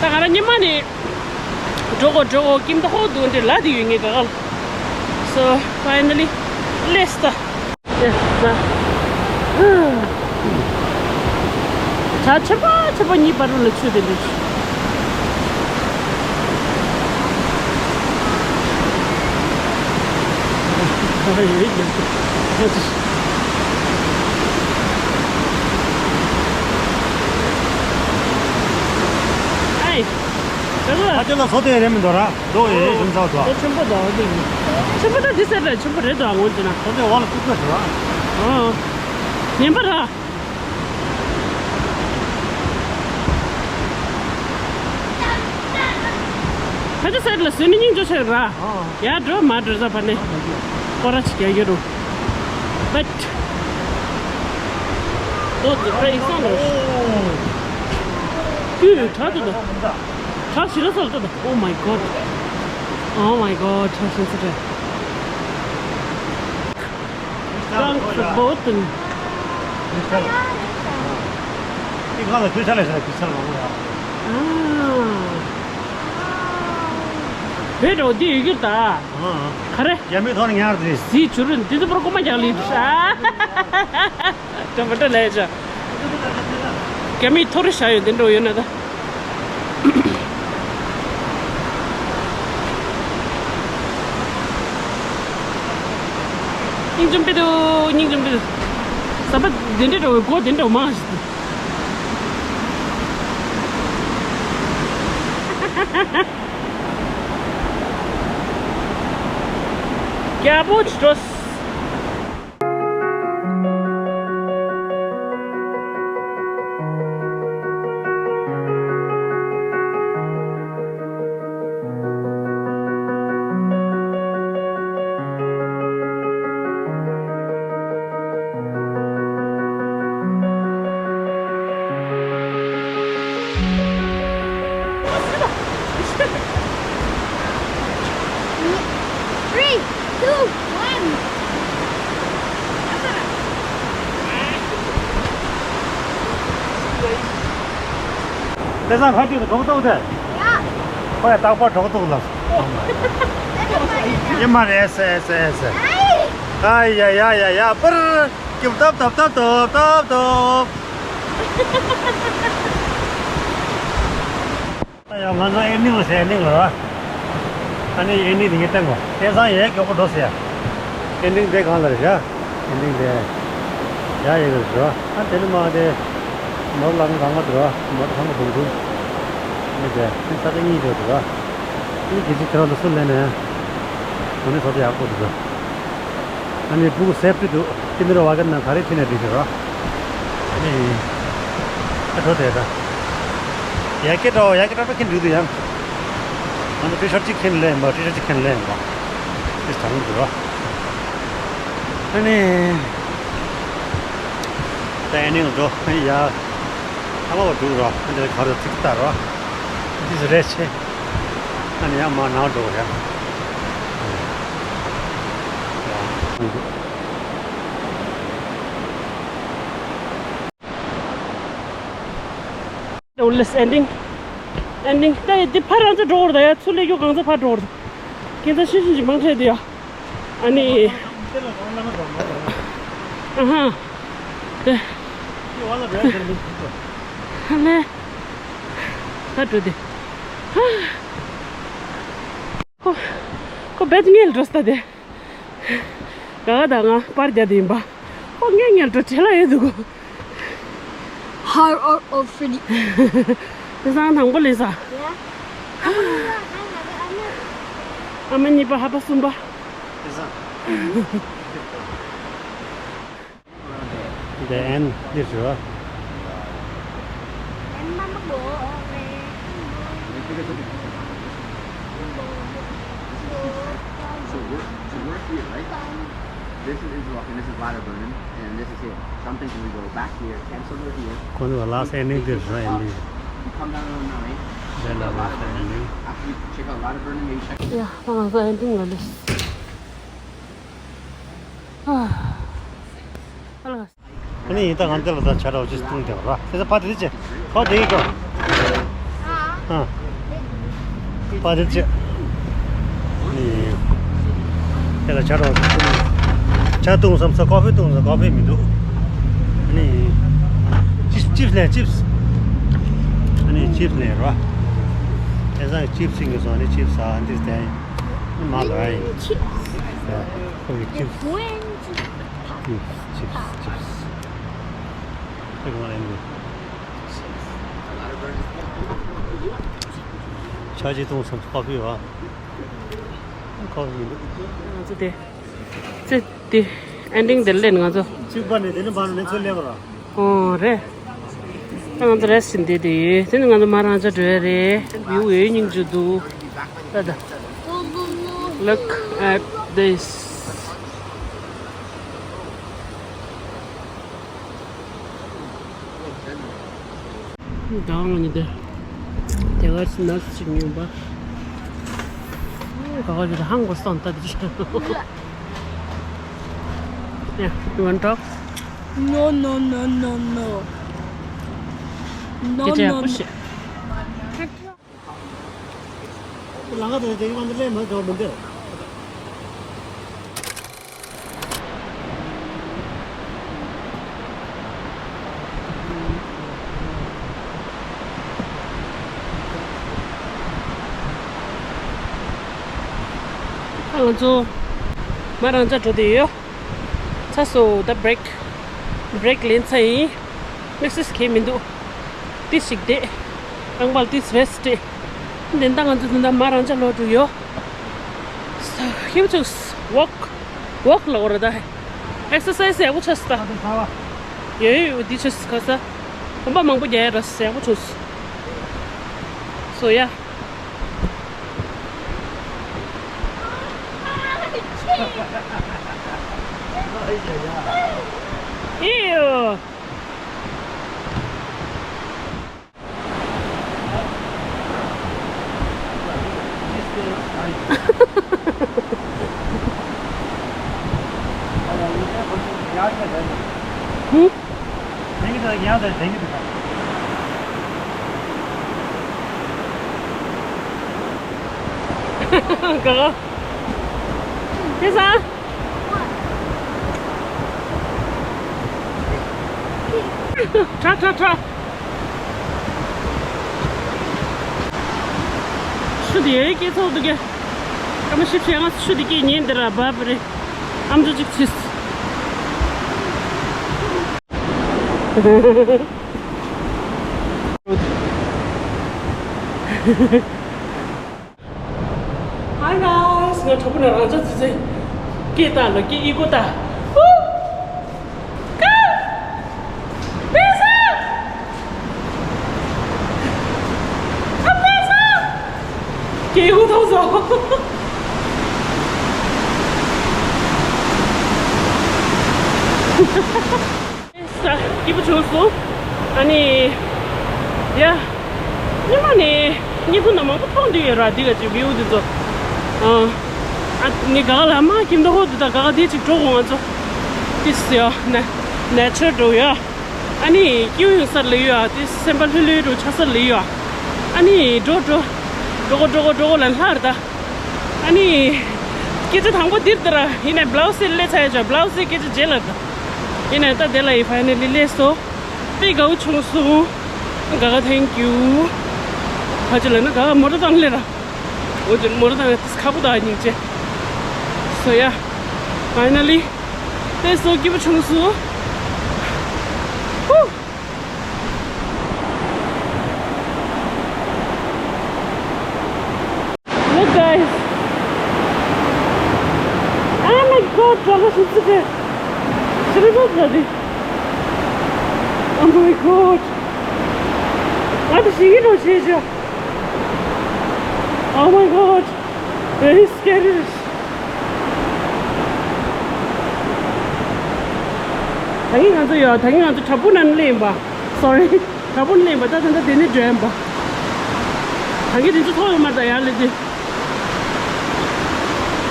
ད་ང་རང་ཉི་མ་ནས་འགྲོ་གོ་འགྲོ་གོ་ཀིམ་ད་ཧོ་འདུག་འདྲེ་ལ་དེ་ཡོད་ངེས་ག་ག་ལ། So finally let's start. བྱ་ཆེན་པོ་ཆེན་པོ་གཉིས་བར་ལ་ཆུ་དེ་འདྲ་ཞིག་ཨ་ཡེ། ཨ་ཅེ་ལ་བཟོ་དེ་རེད་མི་འདུག་ར། རྡོ་ཡེ་ཞིམ་ཚགས་འདུག་དེ་ཆེན་པོ་འདུག་དེ་ཆེན་པོ་ད་འདི་ཟེར་ར་ཆེན་པོ་རེད་འདུག་འོ་ཅེ་ན། བཟོ་དེ་འོག་ལ་བཙུགས་པ་རེད་བ། ཨ། ངན་པ་ར། ཁ་ཆེ་སར་ལ་སོན་ནི་སྙིང་རྗེ་ཆེ་ར། ཡ་འགྲོ་མ་འགྲོ་ས་ཕ་ནས། ཁོ་ར་ཅིག་རྒྱག་གི་རུ། But ཁོ་ཚོ་ཁ་ཡིག་སང་རོ། ཁྱོད་དྲག་ཏུ་དང་། དྲག་ཞི་ར་སར་ཏུ་དང་། Oh my god. Oh my god. དྲག་ཞི་སར་ཏུ། Danke verboten. ཨ། བོད་འགྲོ་འདི་ཡོད་རྒྱུ་ད། ག་རེ། རྒྱ་མིའི་ཐོག་ནས་ཉར་དེ། ཟི་བྱུ་རུ་འདི་ཚོ་པར་ཀོ་མ་རྒྱག་ལི་འདུག་ཤ། འགྲམ་པ་འདྲ་ལས་བྱ། རྒྱ་མིའི་ཐོ་རི་ཤ་ཡོད་འདི་འགྲོ་ཡོད་ན་ད། སྙིང་རྗེ་པོ་འདུག་སྙིང་རྗེ་པོ་འདུག་ཟམ་པ་འདི་འདྲ་འགྲོ་བའི་སྒོ་འདི་འདྲ་མང་ཞིག་འདུག་རྒྱལ་པོ་ཇི་འགྲོ། Three, two, one. དེ་སང་ཁ་ཅིག་ཏུ་གྲོགས་ཏོག་དེ། ཡ། ཁོ་ཡ་རྟག་པར་གྲོགས་ཏོག་ལ། ཡེ་མ་རེད་ཨེ་སེ་ཨེ་སེ་ཨེ་སེ། ཨ་ཡ་ཡ་ཡ་ཡ་པར། ཀྱུབ་ཏོབ་ཏོབ་ཏོབ་ཏོབ་ཏོབ་ཏོབ། ད་ཡང་ང་ཚོ་ཨེན་ཌིང་ལ་ཟེར་ཨེན་ཌིང་ལ་ར། ཨ་ནི་ཨེན་ཌིང་དེ་ངས་བསྟན་གོ་དེང་སང་ཡས་མགྱོགས་པོ་འགྲོ་ཟེར། ཨེན་ཌིང་དེ་གང་ལ་རེད་ཤག་ཨེན་ཌིང་དེ། ཡ་ཡས་གི་རེད་ར། ཨ་དེ་ནི་མ་དེ། མོར་ལང་གང་ག་འདུག་ར། མོར་ཚང་མ་བུང་བུང་། ཨ་ནི་དེ་ཨ་ནི་ས་ཆ་གཉིས་འགྲོ་འདུག་ར། ཨ་ནི་རྒྱལ་སྤྱི་ཁྱེད་རང་ཚོ་སུ་ལེན་ནས། ཨ་ནི་ས་ཆ་ཡག་པོ་འདུག་ར། ཨ་ནི་ཕྲུ་གུ་སེབ་ཏི་འདུག་ཀི་ནི་ར་བ་ག་ན་ག་རེ་ཁྲིད་ནས་འགྲིག་གི་ར། ཨ་ནི། ཨ་འགྲོ་དེ་ད། ཡ་ཀེ་འགྲོ་ཡ་ཀེ་འགྲོ་ཁྱེད་འགྲིག་འདུག་ཡང་། ང་ཚོ་ཊི་ཤར་ཊི་གཅིག་ཁྱེར་ལེན་པ་ཊི་ཤར་ཊི་གཅིག་ཁྱེར་ལེན་པ། ཨིས་དྲང་འདུག་ར། ཨ་ནི། ད་ཨེ་ནི་འགྲོ་ཡ། ཨ་མ་བ་འགྲོ་རོགས། ཨ་ནི་ག་རེ་ཚིག་ལྟ་རོགས། འདི་ཟེར་རེད་ཆེ། ཨ་ནི་ཡ་མ་ནང་འགྲོ་རེད། ལེས་ཨེན་ཌིང་། ཨེན་ཌིང་། ད་ཡི་འདི་ཕར་རང་ཚོ་འགྲོ་བར་ད་ཡ། ཚུར་ལས་རྒྱུ་གང་ཚ་ཕར་འགྲོ་བར་ད། ཁྱེད་ཚོ་ཤིན་ཤིན་ཅིག་མང་ཁྲེལ་དུ་ཡ། ཨ་ནི། ཨ་ཧ། དེ། ཧ་ལེ། ད་འགྲོ་དེ། ཧ། ཁོ། ཁོ་བེད་ངེལ་འགྲོ་ས་དེ། ག་ག་ད་ང་པར་རྒྱག་དེ་ཡིན་པ། ཁོ་ངས་ངལ་འགྲོ་བྲེལ་ལ་ཡོད་འདུག་གོ། How are you feeling? དེ་སང་དང་པོ་ལས་ས། Yeah. ཨ་མ་གཉིས་པ་ཧ་པ་གསུམ་པ། དེ་སང་། དེ་ཨན་འདིར་ཞུ། So we're, so we're here, right? This is Interlochen, this is Lauterbrunnen, and this is here. Something can we go back here, cancel it here. ཁོ་ཚོ་ལ་ལ་སེ་ནི་འདིར་ཞུ་ཨན་འདི། You come down on the nine. དེ་ལ་ལ་སེ་ནི། After we check out Lauterbrunnen, maybe check. ཡ། ད་ང་ཚོ་ཨན་འདི་ང་ལས། ཨ་ལ། ཨ་ནི་ཡིན་ད་ང་འདི་ལ་ད་ཆ་རོགས་ཅིག་བཏུང་དེ་ར། དེ་ཚོ་ཕ་དེ་ཅེ། ཕ་དེ་གོ། ཨ། ཕ་དེ་ཅེ། ནི། དེ་ལ་ཆ་རོགས་ཅིག་བཏུང་། ཆ་བཏུང་བསམ་ས་ཀོ་ཕི་བཏུང་ས་ཀོ་ཕི་མི་འདུག་ནི། ཅིབས་ཅིབས་ལེན་ཅིབས། ཨ་ནི་ཅིབས་ལེན་ར། དེ་ཚང་ཅིབས་ཅིག་གི་སོང་ནི་ཅིབས་ཨ་འདི་དེ། ནི་མ་ལ་ཡིན། ཁོ་གི་ཅིབས། ཅིབས་ཅིབས་ཅིབས། ཁྱེད་གང་ལེན་དགོས། ཆ་ཅི་གཏོང་སམ་ཁོ་ཕི་བ། ཁོ་ཕི་འདུག་ང་ཚོ་དེ། ཙི་དེ། ཨེན་ཌིང་དེ་ལེན་ང་ཚོ། གཅིག་པ་ནས་དེ་ནས་བར་ནས་ཚུར་སླེབས་པ་ར། ཨོ་རེད། ད་ང་ཚོ་རེ་སི་ཊི་བྱེད་དེ་དེ་ཡོད། དེ་ནས་ང་ཚོ་མར་རང་ཅག་འགྲོ་ཡ་རེད། བིའུ་ཡོད་སྙིང་རྗེ་འདུག་ད་ད། Look at this. ད་ང་ནི་དེ། དེ་གར་སི་ནགས་ཅིག་ཉོས་པ། ག་ག་ཞིག་ཧང་གོ་སོང་ད་དེ་ཅིག Yeah, you want talk? No, no, no, no, no. No, no, no. ལང་ཀ་དང་དེ་གི་བང་དེ་ལས་མ་འགྲོ་མི་འདུག་ང་ཚོ་མར་རང་ཅག་འགྲོ་དེ་ཡོད། ཚ་སོ་ད་བྷི་རེག་བྷི་རེག་ལེན་ཚར་ཡིན། དམིགས་བསལ་གང་ཡང་མི་འདུག་ཏིས་ཞིག་བསྡད། རྐང་པ་ལ་ཏིས་རེ་སི་ཊི་སྤྲད། དེ་ད་ང་ཚོ་དེ་འདྲ་མར་རང་ཅག་ལོག་འགྲོ་ཡོད། ས་ཧེ་བ་ཆུགས་ཝོག་ཝོག་ལ་འོ་ར་ད། ཨེག་སར་སའི་སི་ཡག་པོ་ཆགས་སོང་ད། ཡོད་ཡོད་འདི་ཆགས་སོང་ཁ་ས། གོམ་པ་མང་པོ་རྒྱག་ཡ་ར་ཡག་པོ་ཆགས་སོང་། སོ་ཡ། Ew. ཧུ། ག་ག་དེ་ས། ཁྲ་ཁྲ་ཁྲ། ཆུ་དེ་སྐྱེ་ཚོགས་འདུག་གས། སྐར་མ་བཞི་བཅུ་ཞེ་ལྔ་ཆུ་དེ་སྐྱེ་ཉེན་དེ་ར་བབ་རེད། ཨམ་ཅོག་གཅིག་ཕྱིས། Hi guys, ང་གྲོགས་པོ་ནས་རང་ཅག་ཙི་ཙི་སྐད་བཏང་ལ་སྐད་ཨི་ཀོ་བཏང་། ཧུ། ཀ། པེ་ས། ཨ་པེ་ས། སྐད་ཨི་ཀོ་ཐོག་སོང་། ས་སྐྱིད་པོ་བྱུང་སོང་། ཨ་ནི། ཡ། སྔོན་མ་ནས་བརྙན་ཐུང་ནང་མང་པོ་མཐོང་བསྡད་ཡོད་ར། འདི་ག་ཅིག་བིའུ་འདི་ཚོ། ཨ། ཨ་ནི་ག་ག་ལ་མ་ཁྱིམ་ཐོག་ཧོ་འདི་དང་ག་ག་དེ་ཅིག་འགྲོ་དགོས་ང་ཚོ། ཏིས་ཡ་ན་ན་ཆར་འགྲོ་ཡ། ཨ་ནི་སྐྱིད་པོ་ཡོང་ས་ལ་ཡོད་ཨ། ཏིས་སེམས་པ་ལྷོད་ལྷོད་འགྲོ་ཆགས་ས་ལ་ཡོད་ཨ། ཨ་ནི་འགྲོ་འགྲོ། འགྲོ་གོ་འགྲོ་གོ་འགྲོ་གོ་ལ་ལྷར་ད། ཨ་ནི། སྐད་ཆ་དང་པོ་འདིར་ད་ར་ཡིན་ནའི་བླའུ་སི་སླེབས་ཚར་ཡ་ཅོ། བླའུ་སི་སྐད་ཆ་རྗེས་ལ་ད། ཡིན་ནའི་ད་དེ་ལ་ཡི་ཕའི་ནལ་ལི་སླེབས་སོང་། དཔེ་དགའ་བོ་བྱུང་སོང་། ག་ག་thank you། ཕ་ཅི་ལ་ན་ག་ག་མོ་ཊ་བཏང་སླེབས་ར། འོ་ཅི་མོ་ཊ་བཏང་ཡ་ཁ་པོ་ད་སྙིང་རྗེ། So yeah, finally. དེ་སོ་སྐྱིད་པོ་བྱུང་སོང་། ཧུ། Look, guys. Oh my God, Jala Shitsuke. Shiriko Bloody. Oh my God. What is he doing here? Oh my God. Very scary. ད་གིན་ང་ཚོ་ཡོད། ད་གིན་ང་ཚོ་བྲག་ཕུག་ནང་སླེབས་ཡིན་པ། Sorry. བྲག་ཕུག་སླེབས་ཡིན་པ། ད་ད་ད་དེ་ནས་འགྲོ་ཡིན་པ། ད་གིན་དེ་ཚོ་མཐོང་ཡོད་མ་རེད་ད་ཡར་སླེབས་དུས།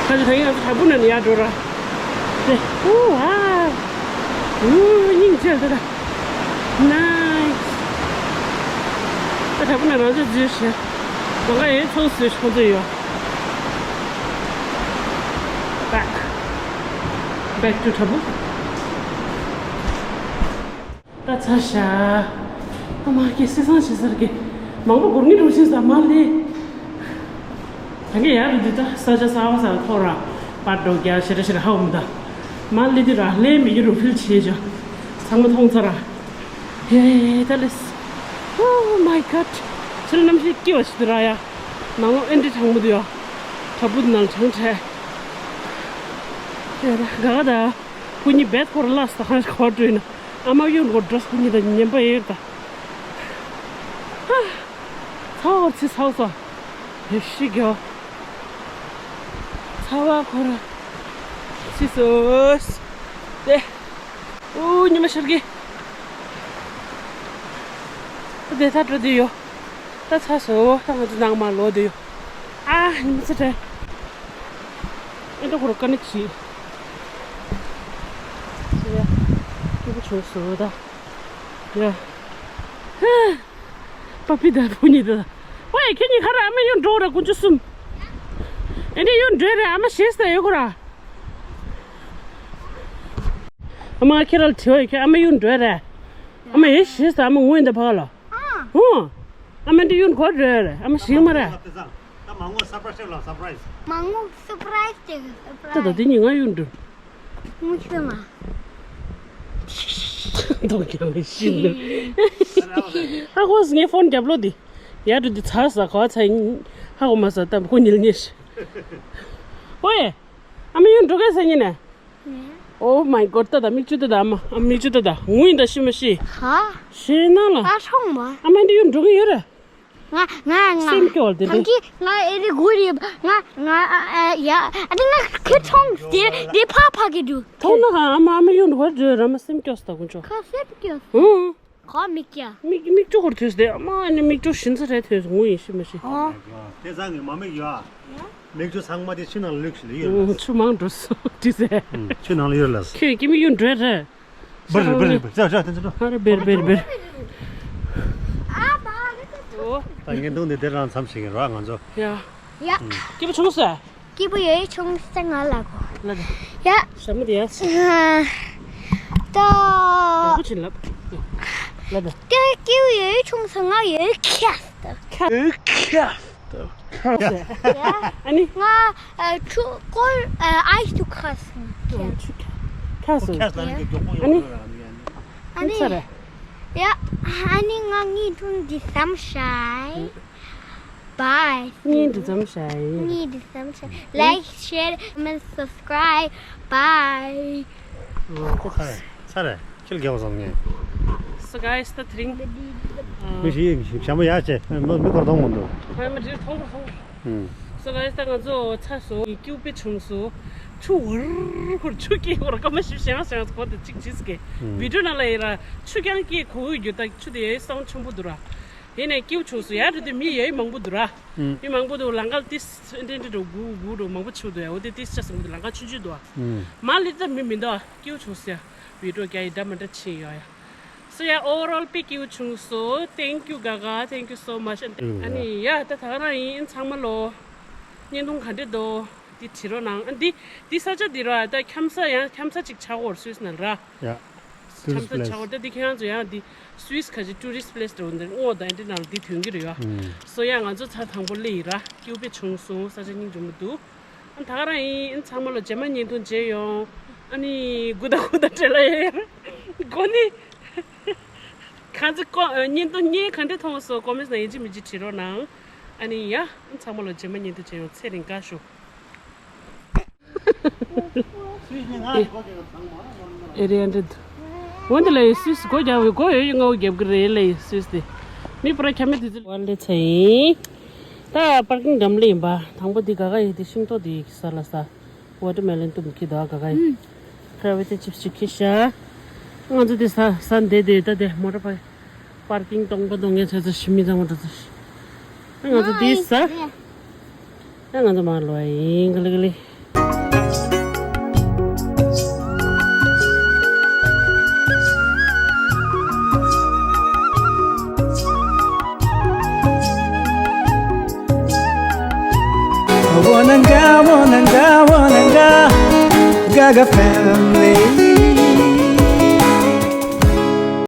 ད་ད་གིན་ང་ཚོ་བྲག་ཕུག་ནང་ནས་ཡར་འགྲོ་ར། དེ། ཨུ་ཨ། ཨུ་སྙིང་རྗེ་ད་ད། Nice. ད་བྲག་ཕུག་ནང་རང་ཚོ་འཛུལ་ཤག་མ་ག་ཡའི་ཚོགས་སུ་ཁོང་ཚོ་ཡོད། Back. Back to བྲག་ཕུག་ད་ཚར་ཤག་ཨ་མ་ཀྱེ་སེ་སང་བྱེད་ས་ར་གི། མང་པོ་སྒོར་ངེས་འགྲོ་ཤེས་ས་མ་ལེ། ད་གིན་ཡར་རུ་འདི་ད་ས་ཆ་གསར་པ་ས་ཐོག་ར། པར་འགྲོ་རྒྱ་ཞེ་ར་ཞེ་ར་ཧ་འོང་ད། མ་ལེ་འདི་ར་ལེ་མི་ཡུ་རུ་ཕིལ་བྱེད་ཅོ། ཚང་མ་མཐོང་ཚར་ར། ཧེ་ད་ལེས། Oh my God. ཕྱི་ལ་གནམ་གཤིས་སྐྱིད་པ་ཞིག་འདུག་ར་ཡ། ནང་ལོགས་ཨེ་འདྲ་གྲང་མོ་འདུག་ཡ། བྲག་ཕུག་ནང་གྲང་འཕྲད། ཧེ་ད་ག་ག་ད། ཁོ་གཉིས་བེད་ཁོ་ར་ལ་ས་ཁང་ཞིག་གོ་འགྲོ་ཡིན་ན། ཨ་མ་གཡུ་འགོ་འགྲོ་ཁོ་གཉིས་ད་ཉན་པ་ཡེར་ད། ཧ། ཚ་བ་ཚི་ཚ་བ་ཚ། ཡེ་ཤི་གྱོ། ཚ་བ་ཁོ་ར། ཚི་སོས། དེ། ཨུ་ཉི་མ་ཤར་གི། དེ་ད་འགྲོ་དུས་ཡོ། ད་ཚ་སོ། ད་ང་ཚོ་ནང་མ་ལོག་དུས་ཡོ། ཨ་ཉི་མ་ཚ་དྲན། ཨེ་འགྲོ་ཁོ་ར་ཀ་ནི་ཆི། ཡ། སྐྱིད་པོ་བྱུང་སོ་ད། ཡ། ཧ། པ་པི་ད་བུ་གཉིས་ད། ཝེ་ཁྱེད་གཉིས་ཁ་ར་ཨ་མ་གཡུ་འགྲོ་ར་དཀོན་མཆོག་གསུམ། ཨེ་འདྲ་གཡུ་འགྲོ་ར་ཨ་མ་ཞེས་ད་ཡོད་ཁོ་ར། ཨ་མ་ཁྱེད་ར་ལ་དྲི་བ་ཡོད་ཁྱེད་ཨ་མ་གཡུ་འགྲོ་ར། ཨ་མ་ཡེ་ཞེས་ད་ཨ་མ་ངུ་ཡིན་ད་བག་ལ། ཨ། ཧུ། ཨ་མ་འདི་གཡུ་འགྲོ་ར་ཨ་མ་ཞིག་མ་ར། ད་མ་ངུ་སར་པ་རའི་ཛི་ལ་སར་པ་རའི་ཛི། མ་ངུ་སར་པ་རའི་ཛི་ཅེ་གི་སར་པ་རའི་ཛི། ད་ད་དེ་གཉིས་ང་གཡུ་འགྲོ། ངུ་ཤི་མ། མདོག་ཀྱང་ཤི་འདུག་ཨ་ཁོ་ངའི་ཕོན་རྒྱབ་ལོ་དེ། ཡར་འགྲོ་དུས་ཚ་ས་ག་བ་ཚ་ཡིན། ཧ་གོ་མ་ས་ད་ཁོ་ཉིལ་ཉེ་ཤི། ཨོ་ཡེ། ཨ་མ་གཡུ་འགྲོ་ག་ས་ཉིན་ནས། Oh my God. ད་ད་མིག་ཆུ་ད་ད་ཨ་མ་ཨ་མིག་ཆུ་ད་ད་ངུ་ཡིན་ད་ཤི་མ་ཤི། ཧ། ཤི་ན་ལ། ཨ་ཆོང་མ། ཨ་མ་འདི་གཡུ་འགྲོ་གི་ཡོད་རེད། ང་ང་ང་སེམས་སྐྱོ་བ་དེ་འདྲ། ཐམས་ཅད་ང་ཨེ་རི་གུ་རི་ང་ང་ཨ་ཨ་ཡ་ཨ་ནི་ང་ཁེ་ཆོང་དེ་དེ་ཕ་ཕ་གི་འདུག་མཐོང་ན་ཨ་མ་ཨ་མ་གཡུ་འགྲོ་བར་འགྲོ་ར་མ་སེམས་སྐྱོ་ས་ད་དཀོན་མཆོག་ཁ་སེམས་སྐྱོ་ཧུང་། ག་མིག་སྐྱ། མིག་མིག་ཆུ་ཧོར་དུས་དེ་ཨ་མ་ཨ་ནི་མིག་ཆུ་ཞིམ་ས་རེད་དུས་ངུ་ཡིན་ཤི་མ་ཤི། ཨོ། དེ་ཚང་གི་མ་མིག་ཡོད་ཨ། མིག་ཆུ་ཚང་མ་དེ་ཆུ་ནང་ལ་བླུགས་ཤིག་ལ་ཡོད་ལ། ཆུ་མང་འགྲོ་སོང་དྲི་ཟེར། ཆུ་ནང་ལ་ཡོད་ལ། ཁྱོད་ཀྱི་མི་གཡུ་འགྲོ་རེད། བར་བར་བར་ཇ་ཇ་དེ་ཚོ། ཧ་རེ་བེར་བེར་བེར། ད་ངན་དུང་འདི་དེ་རང་མཚམས་ཤིག་ཡིན་རོགས་ང་ཚོ། ཡ། ཡ། སྐྱིད་པོ་བྱུང་ས། སྐྱིད་པོ་ཡོད་བྱུང་ས་ང་ལ་གོ། ལ་ད། ཡ། ཞྭ་མོ་དེ་ཡ། ད། ཡག་པོ་ཕྱིན་ལབ། ལ་ད། ད་སྐྱིད་པོ་ཡོད་བྱུང་ས་ང་ཡོད་ཁྱ། ཁྱ། ཁྱ། ཨ་ནི། ང་ཨ་ཆུ་ཀོལ་ཨ་ཨའི་སི་དུ་ཁ་སོང་། ཨ་ཆུ་ཁ་སོང་། ཁ་སོང་། ཡ། ཨ་ནི། ཨ་ནི། ཚར་རེད། ཡ། ཨ་ནི་ང་ངའི་སྒྲུང་འདི་ཙམ་བྱས། Bye. ངའི་འདི་ཙམ་བྱས། ངའི་འདི་ཙམ་བྱས། Like, share, comment, subscribe. Bye. ཨོ་ཁོ་ཁ་རེད། ཚར་རེད། ཁྱེད་རྒྱལ་བ་བཟང་ངས། So guys, ད་དེ་རིང་། མི་ཞིག་ཞྭ་མོ་ཡག་བྱས། མི་མི་སྐོར་གཏོང་མི་འདུག་ཧོ་མི་འདྲི་མཐོང་གི་མཐོང་གི་ཨུམ། ད་ང་ཚོ་ཚ་སོང་། སྐྱིད་པོ་བྱུང་སོང་། ཆུ་འུར་འུར་ཆུ་སྐྱེས་འོར་སྐར་མ་བཞི་བཞི་ལྔ་ཞིག་གོ་དེ་གཅིག་བྱིས་ཀྱི། ཨུམ། བི་ཌིའོ་ནང་ལ་ཡིན་ར་ཆུ་རྐྱང་སྐྱེས་གོ་འོས་རྒྱུ་ད་ཆུ་དེ་ཡའི་སའུན་ཆེན་པོ་འདུག་ར། དེ་ནས་སྐྱིད་པོ་བྱུང་སོང་ཡ། རེད་དེ་མི་ཡའི་མང་པོ་འདུག་ར། ཨུམ། མི་མང་པོ་འདུག་ལམ་ཁ་ཏིས་འདྲེ་འདྲེ་འགྲོ་གུ་གུ་འགྲོ་མང་པོ་ཆུ་འདུག་ཡ། འོ་དེ་ཏིས་ཆ་སོང་འདུག་ལམ་ཁ་ཆུང་ཆུང་འདུག་ཨ། ཨུམ། མ་ལི་ད་མི་མི་འདུག་ཨ། སྐྱིད་པོ་བྱུང་སོང་ཡ། བི་ཌིའོ་རྒྱ་ཡི་འདྲ་མ་འདྲ་ཆེ་ཡོད་ཡ། So yeah, overall དཔེ་སྐྱིད་པོ་བྱུང་སོང་། Thank you Gaga, thank you so much. ཨ་ནི་ཡ་ད་ད་ག་རང་ཡིན། ཚང་མ་ལོ་བརྙན་ཐུང་ག་འདྲ་འདུག་འདི་བྲིས་རོགས་གནང་། ཨ་འདི་འདི་ས་ཆ་འདི་ར་ད་འཁྱམ་ས་ཡང་འཁྱམ་ས་ཅིག་ཆགས་འོར་སུད་སི་ནང་ར། ཡ། འཁྱམ་ས་ཆགས་འོར་ད་འདི་ཁྱེད་རང་ཚོ་ཡང་འདི་སུད་སི་ག་ཅིག་tourist place འདྲ་བོ་འདིར་སྔོ་ད་འདི་ནང་ལ་འདི་ཐོན་གྱི་རེད་ཡ། So yeah ང་ཚོ་ཚར་དང་པོ་སླེབས་ཡིན་ར། སྐྱིད་པོ་བྱུང་སོང་། ས་ཆ་སྙིང་རྗེ་མོ་འདུག་ཨ་ད་ག་རང་ཡིན། ཨ་ཚང་མ་ལོ་རྗེས་མ་བརྙན་ཐུང་མཇལ་ཡོང་། ཨ་ནི་གུ་ད་གུ་ད་བྲེལ་ལ་ཡ་གོ་ནི། གང་ཚེ་ཀོ་བརྙན་ཐུང་བརྙན་ག་འདྲ་མཐོང་སོང་ཀོ་མེན་ཊི་ནང་ཡིན་གཅིག་མིན་གཅིག་བྲིས་རོགས་གནང་། ཨ་ནི་ཡ་ཨ་ཚང་མ་ལོ་རྗེས་མ་བརྙན་ཐུང་མཇལ་ཡོང་། ཚེ་རིང་དགའ་ཤོག་ཨེ་རེད་ཨ་འདྲ་འདུག་འོན་ཏེ་ལ་ཡི་སུད་སི་སྒོ་རྒྱག་པའི་སྒོ་ཡོད་ཡོད་ང་འོ་རྒྱབ་ཀྱི་རེད་ལ་ཡི་སུད་སི་དེ། མི་པུ་ར་ཁྱ་མི་དེ་ཚོ་བ་ལེ་ཚ་ཡིན། ད་པར་ཀིང་འགྲམ་ལ་ཡིན་པ། དང་པོ་འདི་ག་ག་ཡི་དེ་ཤིང་ཏོག་དེ་ཡི་ས་ལ་ས། Watermelon ཏུམ་ཁི་དོ་ག་ག་ཡི། ཁ་བའི་ཏེ་ཅིབ་ཅིག་ཁི་ཤ། ང་ཚོ་དེ་ས་ས་འདེ་དེ་ད་དེ་མོ་ཊ་པ་པར་ཀིང་སྟོང་པ་སྟོང་ངེ་ཚ་ཚ་ཤི་མི་ཚང་མ་འགྲོ་ཚ་ཤི། ང་ཚོ་དེ་ས། ང་ཚོ་མ་ལོ་ཡིན་ག་ལི་ག་ལི། Wananga, wananga, wananga, Gaga family.